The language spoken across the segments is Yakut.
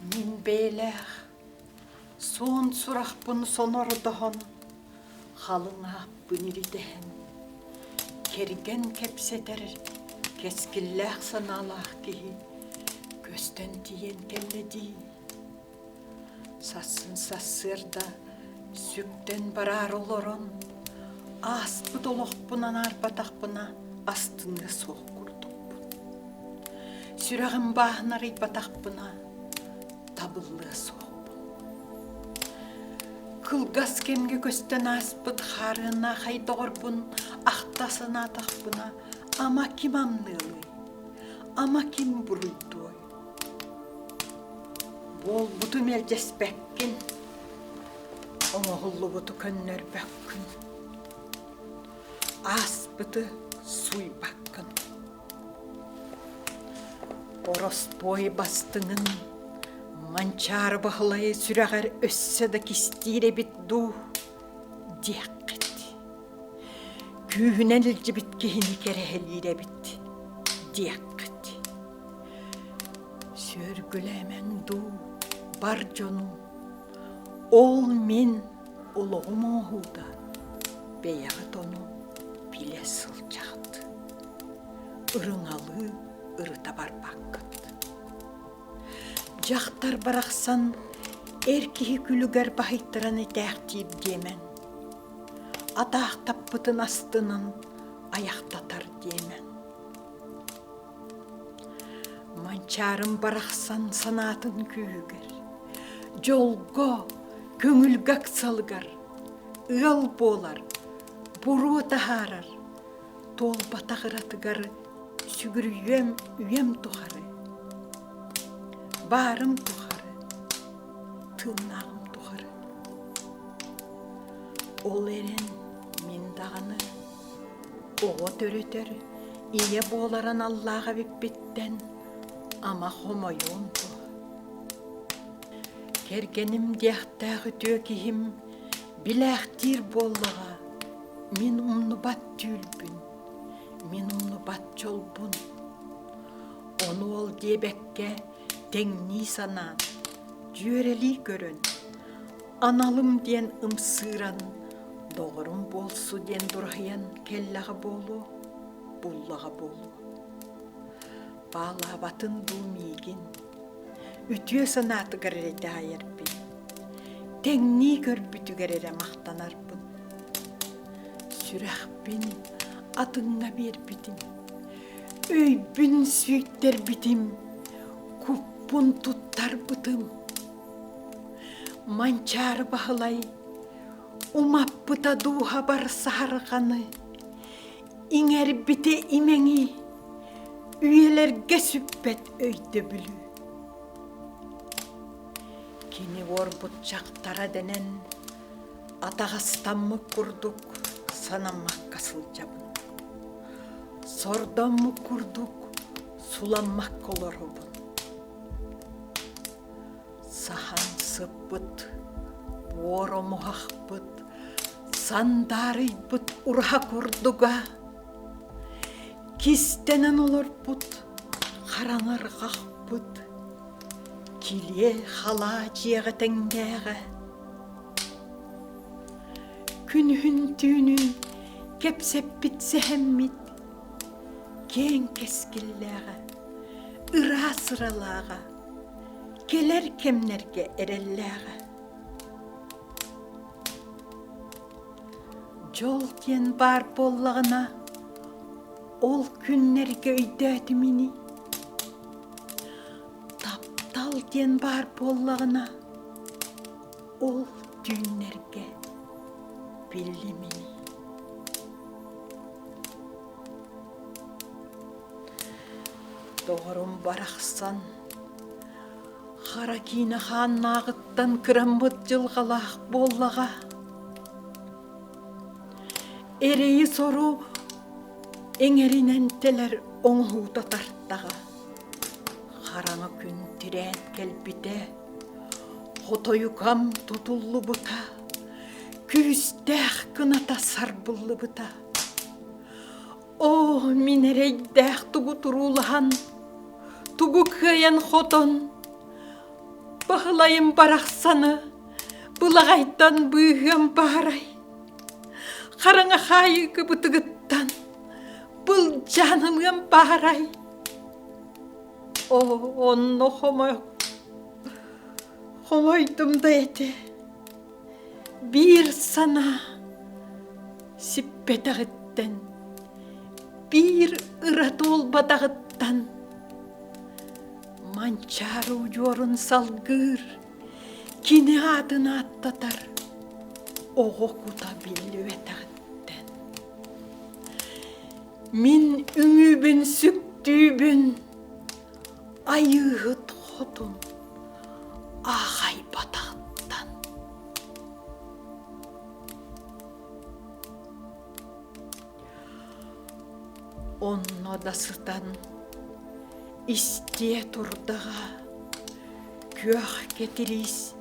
Мин бэйэлээх суон сурахпын сонордоһон, халыҥ ааппын иридэһэн, кэргэн кэпсэтэр кэскиллээх санаалаах киһи көстөн тиийэн кэллэ дии. Сарсын сарсыарда сүктэн бараары олорон, ааспыт олохпун анаарбатахпына астыныа суох курдукпун. Сүрэҕим бааһын арыйбатахпына табыллыа суохпун. Кылгас кэмҥэ көстөн ааспыт хаарыаннаахай доҕорбун ахта санаатахпына, ама ким амныалый, ама ким буруйдуой? Буолбуту мэлдьэспэккин, оҥоһуллубуту көннөрбөккүн, ааспыты сууйбаккын. Ороспуой бастыҥын Манчаары Баһылайы сүрэҕэр өссө да кистиир эбит дуу диэххит. Күүһүнэн илдьибит киһини кэрэһэлиир эбит диэххит. Сүөргүлээмэҥ дуу, бар дьонум, ол мин олоҕум оҥоһуута бэйэҕит ону билэ сылдьаҕыт, ырыҥалыы ырыта барбаккыт. Дьахтар барахсан эр киһи күлүгэр баһыйтаран этээхтиир диэмэҥ, атаахтаппытын астынан айахтатар диэмэҥ. Манчаарым барахсан санаатын күүһүгэр, дьолго, көҥүлгэ ыксалыгар ыал буолар, буруо таһаарар, туолбатах ыратыгар сүгүрүйүөм үйэм тухары, баарым тухары, тыыннааҕым тухары. Ол эрэн мин даҕаны Оҕо төрөтөр, ийэ буолар аналлаах эбиппиттэн ама хомойуом дуо? Кэргэним диэхтээх үтүө киһим билээхтиир буоллаҕа, мин умнубат түүлбүн, мин умнубат дьолбун. Ону ол диэбэккэ тэҥнии санаан, дьүөрэлии көрөн, Аналым диэн ымсыыран, доҕорум буолсу диэн дураһыйан кэллэҕэ буолуо, буллаҕа буолуо. Баалаабатын дуу миигин, үтүө санаатыгар эрэ итэҕэйэрбин, тэҥнии көрбүтүгэр эрэ махтанарбын. Сүрэхпин атыҥҥа биэрбитим, өйбүн сүүйтэрбитим, куппун туттарбытым. Манчаары Баһылай умаппыта дууһабар саһарҕаны, иҥэрбитэ имэҥи, үйэлэргэ сүппэт өйдөбүлү. Кини уорбут дьахтара дэнэн, атаҕастаммыт курдук санаммакка сылдьабын. Сордоммут курдук суламмакка олоробун. Саһан сыппыт, буор омуһахпыт, сандаарыйбыт ураһа курдуга, кистэнэн олорбут хараҥарҕахпыт, килиэ халаа дьиэҕэ тэҥнээҕэ. Күнүһүн түүнүн кэпсэппит сэһэммит киэҥ кэскиллээҕэ, ыраас ыралааҕа, кэлэр кэмнэргэ эрэллээҕэ. Дьол диэн баар буоллаҕына, ол күннэргэ өйдөөтүм ини. Таптал диэн баар буоллаҕына, ол түүннэргэ биллим ини. Доҕорум барахсан хара киинэ хааннааҕыттан кыраммыт дьылҕалаах буоллаҕа. Эрэйи-сору эҥэринэн тэлэр оҥоһуута тартаҕа. Хараҥа күн тирээн кэлбитэ, хотойукам тутуллубута, күүстээх кыната сарбыллыбыта. Оо, мин эрэйдээх тугу туруулаһан, тугу кыайан хотон. Баһылайым барахсаны былаҕайтан быыһыам баарай. Хараҥа хаайыы бытыгыттан былдьаан ылыам баарай. Оо, онно хомой хомойдум да этэ. Биир санаа сиппэтэҕиттэн, биир ыра туолбатаҕыттан Манчаары удьуорун салгыыр, кини аатын ааттатар оҕо кута биллибэтэҕиттэн. Мин үҥүүбүн сүктүүбүн Айыыһыт хотун аахайбатаҕыттан. Онно да сытан истиэ турдаҕа күөх Кэтириис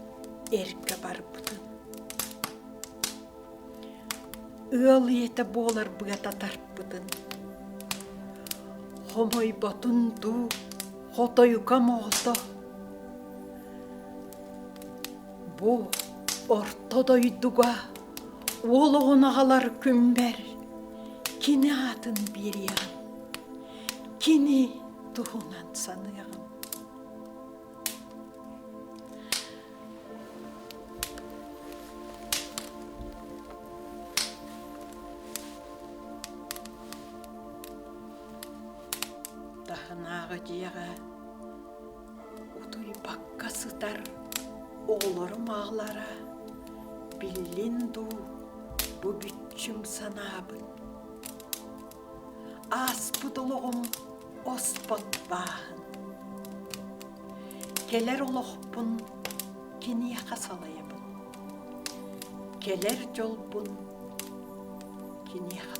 эргэ барбытын. Ыал ийэтэ буолар быата тарпытын, хомойботун дуу, хотойука моҕото. Бу орто дойдуга уол оҕону аҕалар күммэр кини аатын биэриэҕим, кини туһунан саныаҕым. Таһынааҕы дьиэҕэ утуйбакка сытар оҕолорум аҕалара биллин дуу бу бүччүм санаабын Ааспыт олоҕум оспот бааһын Кэлэр олохпун киниэхэ салайабын, кэлэр дьолбун киниэхэ.